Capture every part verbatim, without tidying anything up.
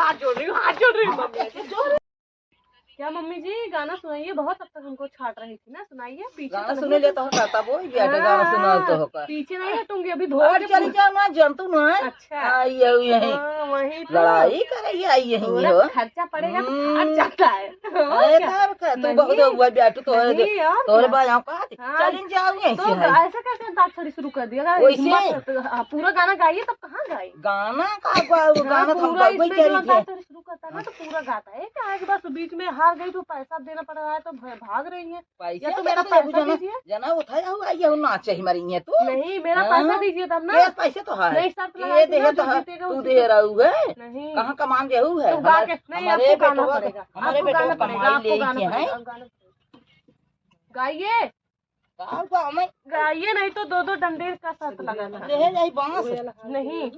हाथ जोड़ रही हूँ, हाथ जोड़ रही हूँ मम्मी। क्या मम्मी जी, गाना सुनाइए, बहुत अब तक हमको छाट रही थी ना, सुनाइए। पीछे गाना तो सुने नहीं ले तो होता, तब वही बैठे गाना सुनाओ तो हाँ, होकर। पीछे नहीं हटूंगी, अभी धो और के चली पूछ- जाओ ना, जंतु ना है। अच्छा। आई है यही। हाँ, वही तो। लड़ाई करे, ये आई यही थोड़ा हो। खर्चा पड़ेगा तो हम्म। खर्च जाता है। और अरे क्या? तब का, तू नहीं। बहुत हुआ बैठू, तोहरे नहीं, और तोहरे क्या? बायां का हाँ। चलिन जाओ यहीं तो से है। ऐसे कैसे अंताक्षरी शुरू कर दिया? वैसे? हिम्मत, हाँ, पूरा गाना गाइए, तब कहाँ गाई? गाना का गाओ, हाँ, गाना तो हम पूरा गबई इसमें जो करी थे। अंताक्षरी शुरू करता है ना, हाँ। तो पूरा गाता है। क्या है कि बस बीच में हार गई तो पैसा देना पड़ रहा है, तो भ-, भाग रही है। पैसा या तो तो मेरा देते पैसा बुझाना, दीजिए। जना उठाया हुआ, ये ना चाहिए हमारी, ये तो। नहीं, मेरा हाँ? पैसा दीजिए तब ना। ये पैसे तो है। नहीं, शर्त ये लगा के दे ना, तो जो है, जीतेगा तू उसी दे को। रहा हूँ है। नहीं। कहाँ कमान दे हूँ है? तो गा हमारे, के, नहीं, हमारे आपको गाना बेटवा का, पड़ेगा। हमारे आपको बेटवा गाना पड़ेगा, कमाई आपको ले गाना के पड़ेगा, हैं। आप गाना गाइए। गाओ, गाओ, मैं गाइए, नहीं तो दो दो डंडे का साथ लगा था। ले जाई बांस। नहीं,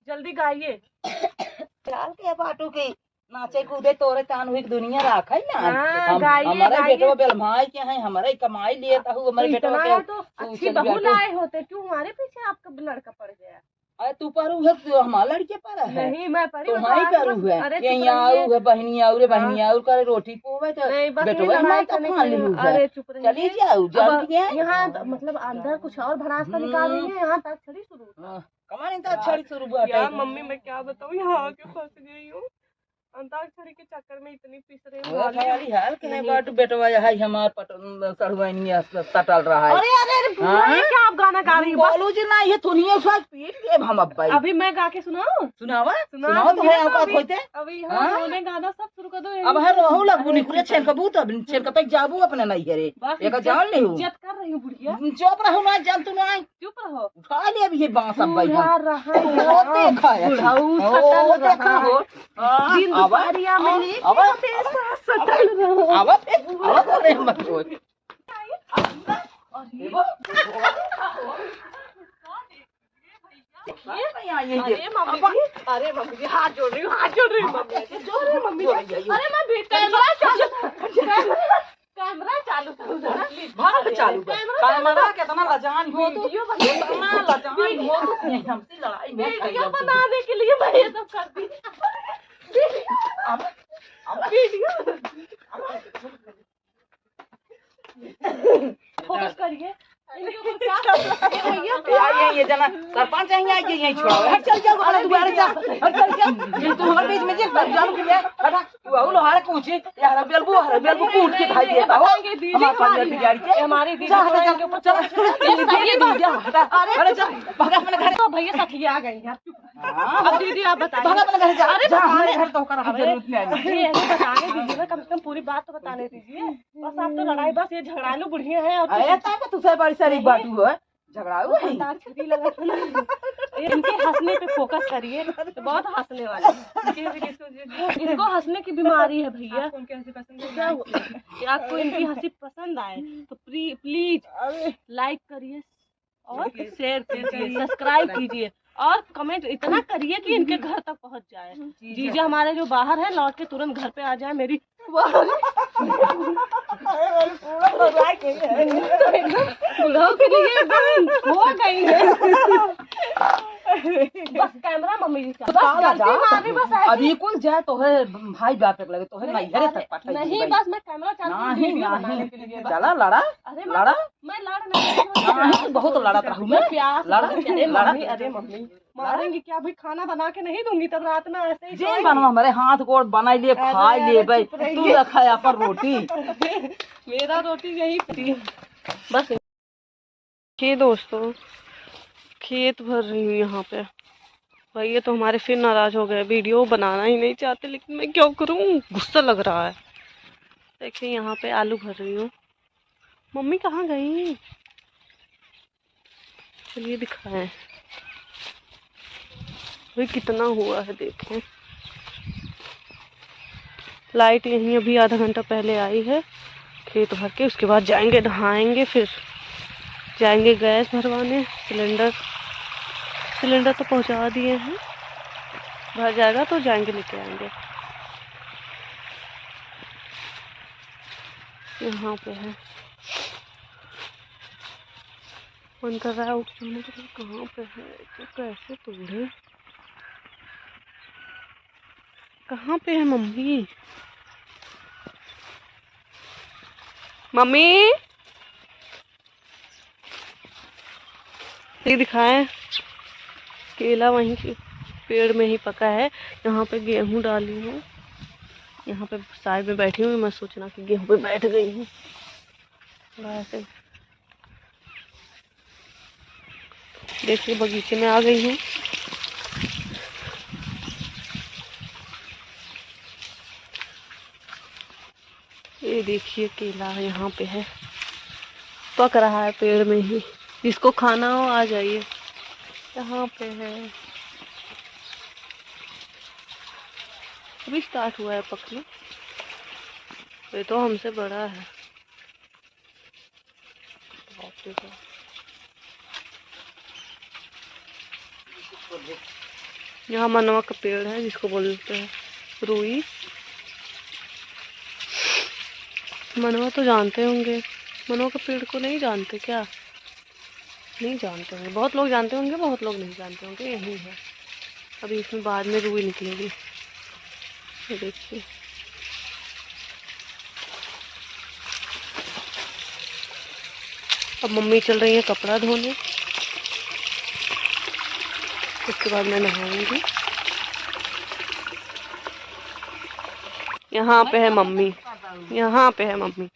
जल्दी गाइए। चाल के बाटू की नाचे कूदे तोरे तान हुई दुनिया राखै ना। हाँ, हम, गाइए, हमारे गाइए। बेटवा बेलमाई के हैं, हमारे कमाई लिए ताहू, हमारे तो बेटवा इतना के है तो तू अच्छी चल बहू बैठो। लाए होते, क्यों हमारे पीछे आपका लड़का पड़ गया? अरे तू परू है, तू हमार लड़के पर है। नहीं, मैं परी, तुम्हारी मैं तो परू है। अरे ये चुप यहाँ रहिए। आऊ है, बहनी आऊ रे, हाँ। बहनी आऊ करे रोटी पोवे तो नहीं, बस बेटवा ये लड़ाई हमार तो करने खान के लिए। लिहू है। अरे चुप रहिए। चली जाऊ, अब जाऊ के। यहाँ तो, मतलब अंदर कुछ और भड़ास का निकाल रही हम्म। है, यहाँ तक छड़ी शुरू। हाँ, कमानी तो यार, छड़ी शुरू हुआ यार, टाइम। मम्मी मैं क्या बताऊँ, यहाँ आके फंस गई हूँ। अंताक्षरी के चक्कर में इतनी पिस रही हूँ, वो मालूम है? खाली हाल के नहीं। बाटू बेटवा, यही हमार पट-, सड़ुआइनिया स-, सटल रहा है। अरे, अरे, अरे, बुआ, हाँ? ये क्या आप गाना गा रही हो? बस। बोलू जी ना, ये थुनिए साथ पीट देब हम अब भाई। अभी मैं गा के सुनाऊं? सुनावा? सुना सुनाओ तो दूंगी है, ना औकात अभी। होते। अभी हाँ, हाँ? उन्होंने गाना सब शुरू कर दो, अब यही है, रोहू लगबू, अरे, निकुले चुप रहो। छेनकबू, तब छेनकतै जाबू अपने नैहरे। बस एक इज्जत, जान लेहू। इज्जत कर रही हूँ बुढ़िया। चुप रहो ना, जान तू ना। चुप रहो। उठा ले अभी ये बांस अब भाई बूढ़ा हम। रहा है, ओ, देखा है। बुढ़ऊ ओ, सटल देखा रहा हो। है। हाँ, दिन आवा, दुपहरिया में आवा, लेके आवा, हमेशा सटल रहा। आवा, आवा, आवा, अरे मत बोल। अरे, ये, अरे मम्मी जी, अरे मम्मी जी, हाथ जोड़ रही हूँ, हाथ जोड़ रही हूँ मम्मी जी, जोड़ रही हूँ मम्मी जी। अरे मैं भी कैमरा चालू, कैमरा कैमरा चालू करो जरा, please। भाग अरे, चालू कर। कैमरा कैमरा चालू कर। कितना लजान हो तू, वीडियो बना कितना लजान हो तू, नहीं, हमसे लड़ाई मत वीडियो करियो तू। बनाने के लिए मैं ये सब कर दी। अब, अब, वीडियो। अब, फोकस करिए। इनके ऊपर क्या? ये भैया ये, ये, ये जना सरपंच है, यहाँ ये, ये छोड़ा। हट चल, चल, हमारे दुआरे जा। हट चल, चल। ये तू हमारे बीच में जे, हट, जाओ, हटा। तू आओ, लोहार कूची, यार, बेलबू, हर बेलबू कूट के खाई देता हो। बताएंगे दीदी, हमारे पास हमारी, लड़की आ रही है। हमारी दीदी जा, हटा, थोड़ा जा, इनके ऊपर चल। ये सही बात। जा, हटा। अरे, अरे, जा, भागा अपने घर। तो भैया साथी आ गई यार। हाँ। अब दीदी आप बताइए। भागा अपने घर जा, अरे, जा, हमारे घर तो होकर अबे, जरूरत नहीं आई। ये ऐसे बताने दीजिए ना, कम से कम पूरी बात तो बताने दीजिए। बस आप तो लड़ाई, बस ये झगड़ालू बुढ़िया हैं और अरे, कुछ ताकि तुझसे बड़ी सारी नहीं। बात हुआ है। झगड़ाऊ है। अंताक्षरी लगा था ना। ये इनके हंसने पे फोकस करिए, तो बहुत हंसने वाले हैं। इनके हंसने की बीमारी है भैया। आपको उनकी हंसी पसंद है? क्या हुआ? कि आपको इनकी हंसी पसंद आए तो प्री-, प्लीज अरे। लाइक करिए और शेयर कीजिए, सब्सक्राइब कीजिए और कमेंट इतना करिए कि इनके घर तक पहुंच जाए। जी, जी, जी। जी, हमारे जो बाहर है, लौट के तुरंत घर पे आ जाए। मेरी बुढ़ऊ के लिए एकदम हो गई है। बस कैमरा मम्मी जी का। बस गलती मारी, बस ऐसे। अभी कुल जाए तो है भाई बाप के लगे, तो है नहीं, नैहरे तक पठाई नहीं, भाई। बस मैं कैमरा चालू नहीं, वीडियो नहीं। बनाने के लिए बस। चला, लड़ा, अरे लड़ा। मैं लड़ नहीं रही हूँ। नहीं, बहुत लड़त रहू मैं। प्यास लड़ा, लगी। अरे लड़ा। मम्मी, अरे मम्मी, मारेंगी क्या? अभी खाना बना के नहीं दूंगी, तब रात में ऐसे ही जे सोएंगी। बनवा, हमारे हाथ गोड़ बनाई ले, अरे, खाई अरे, ले भाई। चुप रहिए। तू रखा है अपन रोटी। मेरा रोटी यही थी। बस। ये दोस्तों, खेत भर रही हूँ यहाँ पे। भाई, ये तो हमारे फिर नाराज हो गए, वीडियो बनाना ही नहीं चाहते, लेकिन मैं क्या करूँ, गुस्सा लग रहा है। देखिए, यहाँ पे आलू भर रही हूँ। मम्मी कहाँ गई? चलिए दिखाएं भाई, कितना हुआ है, देखें। लाइट यहीं अभी आधा घंटा पहले आई है खेत भर के, उसके बाद जाएंगे नहाएंगे, फिर जाएंगे गैस भरवाने, सिलेंडर, सिलेंडर तो पहुंचा दिए हैं, भर जाएगा तो जाएंगे लेके आएंगे। यहाँ पे है। मन कर रहा है उठ जाने का, कहाँ पे है, तो कैसे तोड़े? कहाँ पे है मम्मी? मम्मी, ये दिखाएं, केला वहीं के पेड़ में ही पका है। यहाँ पे गेहूं डाली हूँ, यहाँ पे साइड में बैठी हूँ, मैं सोचना कि गेहूं पे बैठ गई हूँ। थोड़ा ऐसे देखिए, बगीचे में आ गई हूँ। ये देखिए, केला यहाँ पे है, पक रहा है पेड़ में ही। जिसको खाना हो, आ जाइए। यहाँ पे है, अभी स्टार्ट हुआ है पकना। ये तो हमसे बड़ा है। बाप रे बाप। यहाँ मनवा का पेड़ है, जिसको बोलते हैं रुई। मनवा तो जानते होंगे, मनवा का पेड़ को नहीं जानते क्या? नहीं जानते होंगे, बहुत लोग जानते होंगे, बहुत लोग नहीं जानते होंगे। यही है, अभी इसमें बाद में रुई निकलेगी। ये देखिए, अब मम्मी चल रही है कपड़ा धोने, उसके बाद मैं नहाऊंगी। यहाँ पे है मम्मी, यहाँ पे है मम्मी,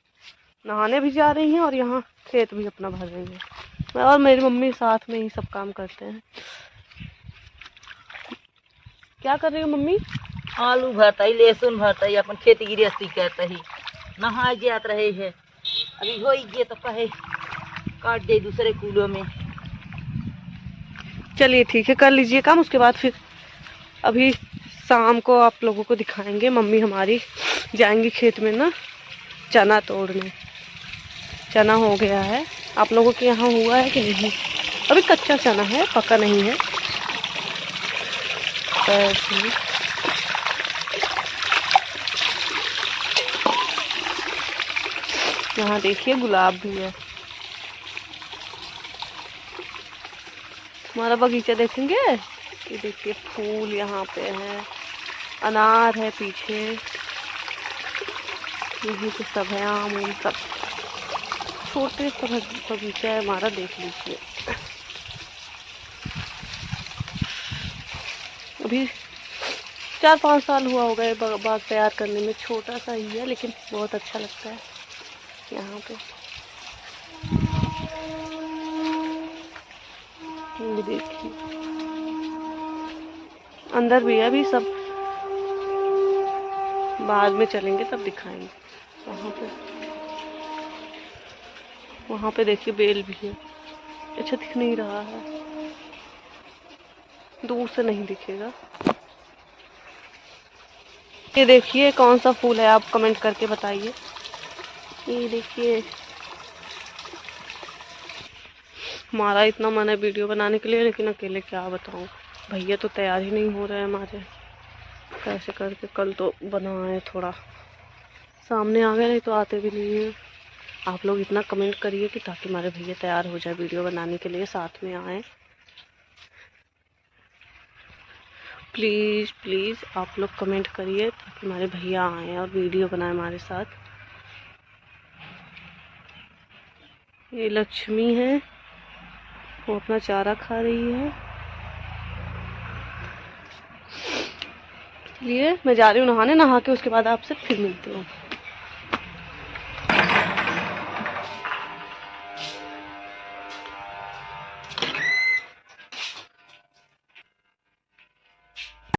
नहाने भी जा रही हैं और यहाँ खेत भी अपना भर रही है। मैं और मेरी मम्मी साथ में ही सब काम करते हैं। क्या कर रही हो मम्मी? आलू भरता ही, लहसुन भरता ही, अपन खेती गृहस्थी करता ही, नहाए जात रहे है। अभी हो ही गया तो कहे काट दे दूसरे कूलों में। चलिए ठीक है, कर लीजिए काम, उसके बाद फिर अभी शाम को आप लोगों को दिखाएंगे। मम्मी हमारी जाएंगी खेत में ना चना तोड़ने। चना हो गया है। आप लोगों के यहाँ हुआ है कि नहीं? अभी कच्चा चना है, पका नहीं है। तो ऐसे ही। यहाँ देखिए, गुलाब भी है। हमारा बगीचा देखेंगे, ये देखिए, फूल यहाँ पे है, अनार है पीछे, यही तो सब है, आम उम सब। छोटे सा बग-, बगीचा है हमारा, देख लीजिए। अभी चार पाँच साल हुआ होगा ये बा-, बाग तैयार करने में, छोटा सा ही है लेकिन बहुत अच्छा लगता है यहाँ पे। ये देखिए, अंदर भी है, अभी सब बाद में चलेंगे तब दिखाएंगे। वहाँ पे, वहाँ पे देखिए, बेल भी है। अच्छा दिख नहीं रहा है, दूर से नहीं दिखेगा। ये देखिए, कौन सा फूल है, आप कमेंट करके बताइए। ये देखिए, हमारा इतना मन है वीडियो बनाने के लिए, लेकिन अकेले क्या बताऊँ, भैया तो तैयार ही नहीं हो रहे हमारे। कैसे करके कल तो बनाए थोड़ा, सामने आ गए, नहीं तो आते भी नहीं हैं। आप लोग इतना कमेंट करिए कि ताकि हमारे भैया तैयार हो जाए वीडियो बनाने के लिए, साथ में आए। प्लीज प्लीज आप लोग कमेंट करिए ताकि हमारे भैया आएँ और वीडियो बनाएँ हमारे साथ। ये लक्ष्मी है, वो अपना चारा खा रही है। चलिए, मैं जा रही हूँ नहाने, नहा के उसके बाद आपसे फिर मिलती हूँ।